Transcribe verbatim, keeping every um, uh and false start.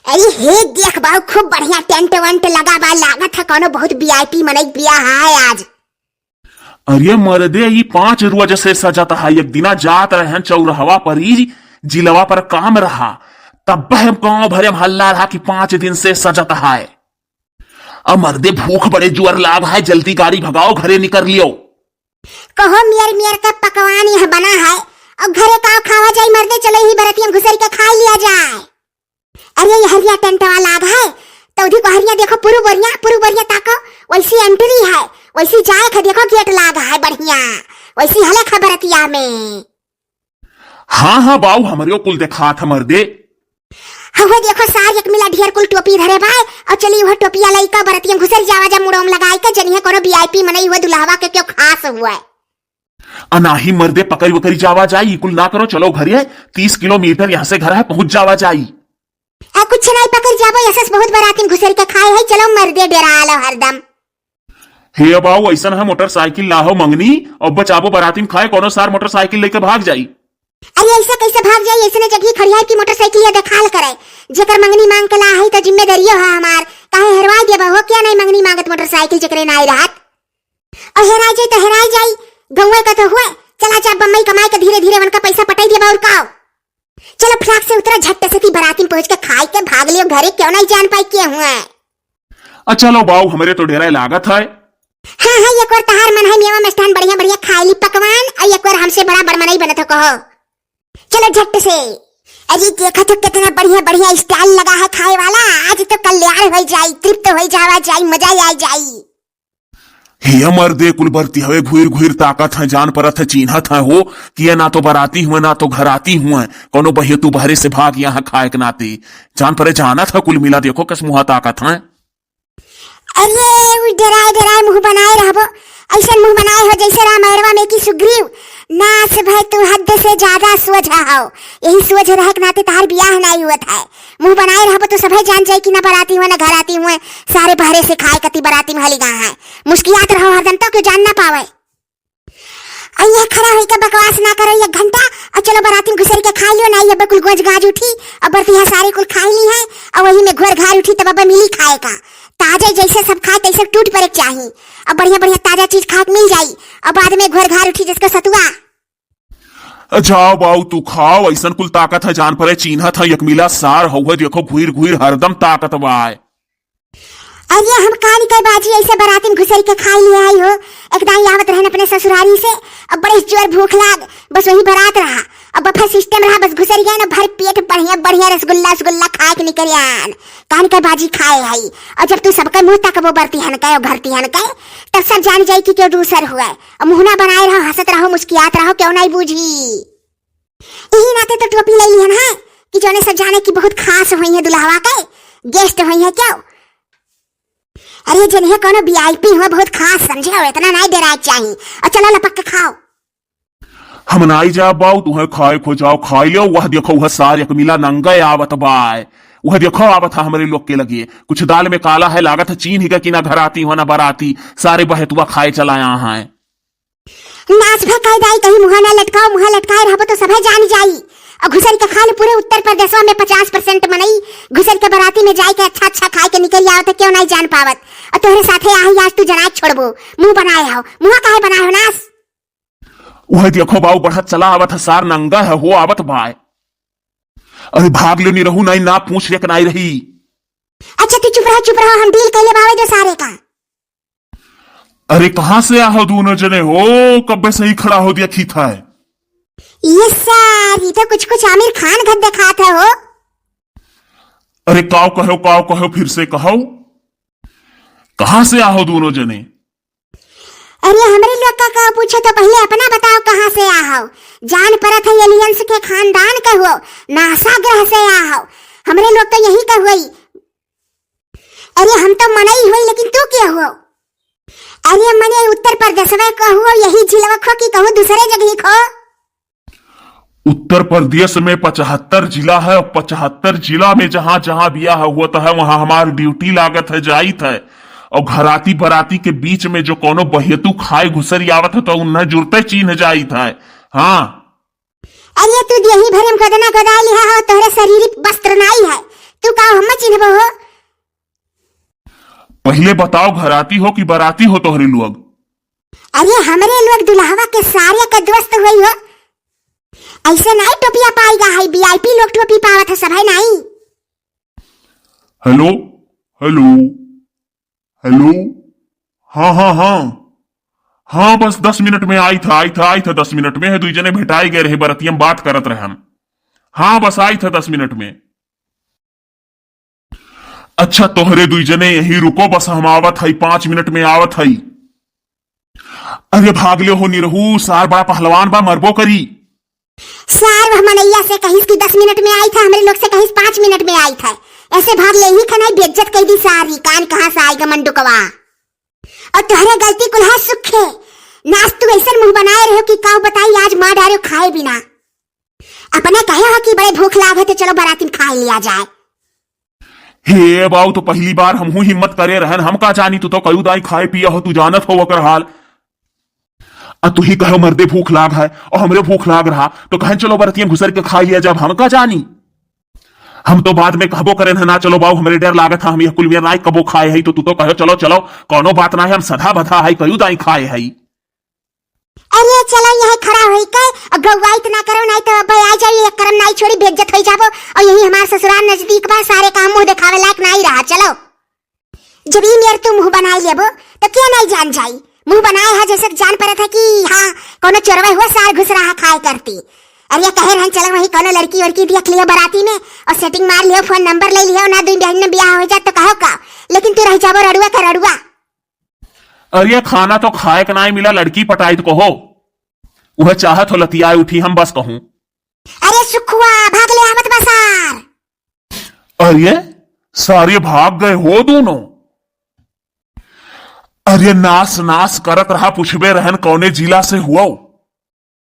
अरे हे देख बाऊ, खूब बढ़िया टेंट वेंट लगा बा, लागत है कौनो बहुत वीआईपी मनई बियाह है आज। अरे मर्दे, ई पाँच रोज से सजत है। एक दिना जात रहन चौरहवा पर, ई जिलवा पर काम रहा, तब हम गाँव भरे में हल्ला रहा कि पाँच दिन से सजत है। अब मर्दे, भूख बड़े जोर लाग है, जल्दी गाड़ी भगाओ, घरे निकर लियो। कहो, मियर मियर का पकवान यह बना है, और घरे का खावा जाई मर्दे, चलो यही बरतिया में घुसर के खा लिया जाए। अरे, ये हरिया टेंटवा लाग है, तो उधी को हरिया देखो, पुरु बोरिया, पुरु बोरिया ताको, वैसी एंट्री है, वैसी जाए के देखो, गेट लाग है बढ़िया, वैसी हले खबरतिया में। हाँ, हाँ, बाऊ, हमरे कुल देखात है मर्दे। हवे देखो, सार एक मिला ढेर कुल टोपी धरे बाय, और चली वह टोपिया लइका बरतिया घुसर जावा जा मुड़ोम लगाई के, जनिए कोनो वीआईपी मनई हुए, दुल्हवा के क्यों खास हुआ है। अनाही मर्दे, पकड़ी वकड़ी जावा जाई, ई कुल ना करो, चलो घरे, तीस किलोमीटर यहाँ से घर है, पहुँच जावा जाई। आ, कुछ नहीं पकड़ जाबो, यसस बहुत बरातिन घुसर के खाए है, चलो मर्दे डेरा लो हरदम। हे बाऊ, ऐसन है मोटरसाइकिल ना हो मंगनी, और बचाबो बरातिन खाए, कोनो सार मोटरसाइकिल लेके भाग जाई। अरे ऐसे कैसे भाग जाई, ऐसने जगह खड़िया की मोटरसाइकिल या देखाल करे, जेकर मंगनी मांग के ला है तो जिम्मेदारियो है हमार, काहे हेरवाई देबा हो, क्या नहीं मंगनी मांगत मोटरसाइकिल जेकरे नाई रहत। और हेराई जाई तो हेराई जाई, गौवे का तो हुए, चला जा बम्बई कमाए के धीरे धीरे उनका पैसा पटाई देबा और काओ। चलो फटाक से उतरा, झट से थी बराती में पहुंच के खाए के भाग लियो घरे, क्यों नहीं जान पाई के हुए। अच्छा लो बाऊ, हमरे तो डेरा लागत है। हाँ, हाँ, एक बार तहार मन है मेवा मिष्ठान बढ़िया बढ़िया खाए ली पकवान, और एक बार हमसे बड़ा बड़ मनई बनत हो कहो। चलो झट से। अरे देखा तो कितना बढ़िया बढ़िया स्टॉल लगा है खाए वाला, आज तो कल्याण हो जाई, तृप्त हो जावा जाई, मजा आ जाई। हे मर्दे, कुल बरती हवे घुर घुर ताकत है, जान परत है, चीन्हत है हो कि ये ना तो बराती हुए, ना तो घराती हुए, कोनो बहियतू बहरे से भाग यहाँ खाए के नाते। जान परे, जानत है कुल मिला, देखो कस मुहा ताकत है। अरे, उ डेराए डेराए मुँह बनाए रहबो, ऐसन मुँह बनाए हो जैसे रामायणवा में कि सुग्रीव, नास भय तू हद से ज्यादा सोझा हो, यही सोझ रहे के नाते तहार बियाह नहीं हुआ था। मुँह बनाए रहबो तो सभे जान जाए कि ना बराती हुए ना घराती हुए, सारे बहरे से खाए कती बराती में हली गा है, मुस्कियात रहो हरदम तो क्यों जान ना पावे। अइया खड़ा होई के बकवास ना करो एक घंटा, और चलो बराती में घुसरी के खा लियो, ना ये कुल गोज गाज उठी, और बरतिया सारे कुल खाई ली है, और वही में घोर घार उठी तब अब मिली खाए का। ताजा जैसे सब खाए तैसे टूट पड़े के चाही, और बढ़िया बढ़िया ताजा चीज खाए के मिल जाई, और बाद में घोर घार उठी जिसको सतुआ। जाओ बाऊ तू खाओ, ऐसन कुल ताकत है जान परे, चीन्हत है एक मिला सार हउहे, देखो घुर घुर हरदम ताकत बाय। अरे हम कान के बाजी ऐसे बरातिन घुसरी के खाई लिए आई हो। एक दाई आवत रहन अपने ससुरारी से, अब बड़े जोर भूख लाग, बस वही बरात रहा, अब बफे सिस्टम रहा, बस घुसरी गए ना, भर पेट बढ़िया बढ़िया रसगुल्ला रसगुल्ला खाए के निकल आन। कान के बाजी खाए हई, और जब तू सबके मुँह तकबो बरती हन के, घरती हन के, तब सब जान जाई कि क्यों दूसर हुआ। और मुँह ना बनाए रहो, हंसत रहो, मुस्कियात रहो, क्यों नहीं बूझी। यही नाते तो टोपी ले लिहन है कि जौने सब जाने कि बहुत खास होई है दुल्हवा के, गेस्ट होई है क्यों। अरे जिन्हें कोनो वीआईपी हुआ बहुत खास समझे हो, इतना नहीं डेराए चाही। और चलो लपक के खाओ। हम नाई जाब बाऊ, तुहें खाए खो जाओ, खाई लो। वह देखो, वह सार एक मिला नंगे आवत बाय, वह देखो आवत है हमरे लोग के लगे। कुछ दाल में काला है, लागत है चीन्ह के कि ना घराती हो ना बराती, सारे बहतुआ खाए चलाया है। नाच भकाई दाई कहीं मुँह ना लटकाओ, मुँह लटकाए रहबो तो सभे जान जाई। और घुसर के खा ले, पूरे उत्तर प्रदेशवा में पचास परसेंट मनई घुसर के बराती में जाए के अच्छा अच्छा खाए के निकल आवत है, क्यों नहीं जान पावत। और तोहरे साथे आही आज तू जनाए छोड़बो, मुँह बनाए हो, मुँह काहे बनाए हो नास। वह देखो बाऊ बढ़त चला आवत है, सार नंगा है हो आवत बाय। अरे भाग लो नहीं रहू, नहीं ना पूछ लेक नहीं रही। अच्छा तू चुप रहो, चुप रहो, हम डील कैले बावे जो सारे का। अरे कहाँ से आहो दोनों जने हो, कब्बे से ही खड़ा हो दिया खीथा है। ये सारी तो कुछ कुछ आमिर खान घर दिखात है हो। अरे काव कहो, काव कहो, फिर से कहो, कहाँ से आहो दोनों जने? अरे हमरे लोग का, का पूछो तो पहले अपना बताओ कहाँ से आहो। जान परत है एलियंस के खानदान के हो, नासा ग्रह से आहो। हमरे लोग तो यही का हुई। अरे हम तो मनई हुई लेकिन तू के हो? अरे मने उत्तर प्रदेश में का हो, यही जिलवा खो कि कहूँ दूसरे जगह खो? उत्तर प्रदेश में पचहत्तर जिला है और पचहत्तर जिला में जहाँ जहाँ बियाह होत है वहाँ हमार ड्यूटी लागत है, जाइत है। और घराती बराती के बीच में जो कोनो बहियतू खाए घुसरी आवत है तो उन्हें जुरते चीन्ह जाइत है। हाँ। अरे तू देही भरे में गोदना गोदाई लिहा हो, तोहरे शरीर वस्त्र नाई है, तू का हम्मे चिन्हबो हो? पहिले बताओ, घराती हो कि बराती हो तोहरे लोग? अरे, हमरे लोग दुल्हवा के सारे के दोस्त होई हो। ऐसे नाई टोपिया पाई गा है, VIP लोग टोपी पावत है सब, है नाई? हेलो, हेलो, हेलो। हाँ, हाँ, हाँ। हाँ, बस दस मिनट में आई था, आई था, आई था, दस मिनट में है, दुई जने भेटाई गए रहे, बरतिया में बात करत रहन। हाँ, बस आई था दस मिनट में। अच्छा, तोहरे दुई जने यहीं रुको, बस हम आवत हई, पाँच मिनट में आवत हई। अरे भाग ले हो निरहू, सार बड़ा पहलवान बा, मरबो करी। सार वह मनैया से कहिस कि दस मिनट में आई था, हमरे लोग से कहिस पाँच मिनट में आई था। ऐसे भाग ले ही खनाई बेइज्जत कई दी सारी, कान कहाँ से आएगा मंडुकवा। और तोहरे गलती कुल है सुखे, नास तू ऐसन मुँह बनाए रहो कि काऊ बताई आज मार डारो खाए बिना। अपने कहे हो कि बड़े भूख लाग है तो चलो बराती में खाए लिया जाए। हे बाऊ, तो पहली बार हमहू हिम्मत करे रहन, हम का जानी तू तो कयू दाई खाए पिया हो, तू जानत हो ओकर हाल। आ तू ही कहो मर्दे भूख लाग है और हमरे भूख लाग रहा तो कहन चलो बरतिया घुसर के खाए लिया जाए, हम का जानी। हम तो बाद में कहबो करेन है ना चलो बाऊ, हमरे डर लागत है, हम यह कुल मेर नाई कबो खाए है, तो तू तो कहो चलो चलो, कौनो बात ना है, हम सधा बधा है, कयू दाई खाए है। अरे चलो यहीं खड़ा होई के और गौवाइत ना करो, नाई तो अब आ जाओ, ये करम नाई छोड़ी, बेइज्जत होई जाबो। और यही हमार ससुराल नजदीक बा, सारे काम मुँह देखावे लायक नाई रहा। चलो, जब ई मेर तू मुँह बनाई लेबो तो के नाई जान जाई? मुँह बनाए है जैसे जान पड़त है कि हाँ, कोनो चोरवे हुआ सार घुस रहा खाए करती। अरे ये कहे रहन चलो वहीं कोनो लड़की वड़की देख लियो बराती में और सेटिंग मार लियो, फोन नंबर ले लियो ना, दुई बहन में बियाह हो जात तो कहो का, लेकिन तू रह जाबो रड़ुआ का रड़ुआ। अरे खाना तो खाए के नाई मिला, लड़की पटाई तो कहो। वह चाहत हो लतियाए उठी, हम बस कहूँ। अरे सुखुआ, भाग ले आवत बा सार। अरे सारे भाग गए हो दोनों। अरे नास नास करत रहा, पूछबे रहन कौने जिला से हुआ।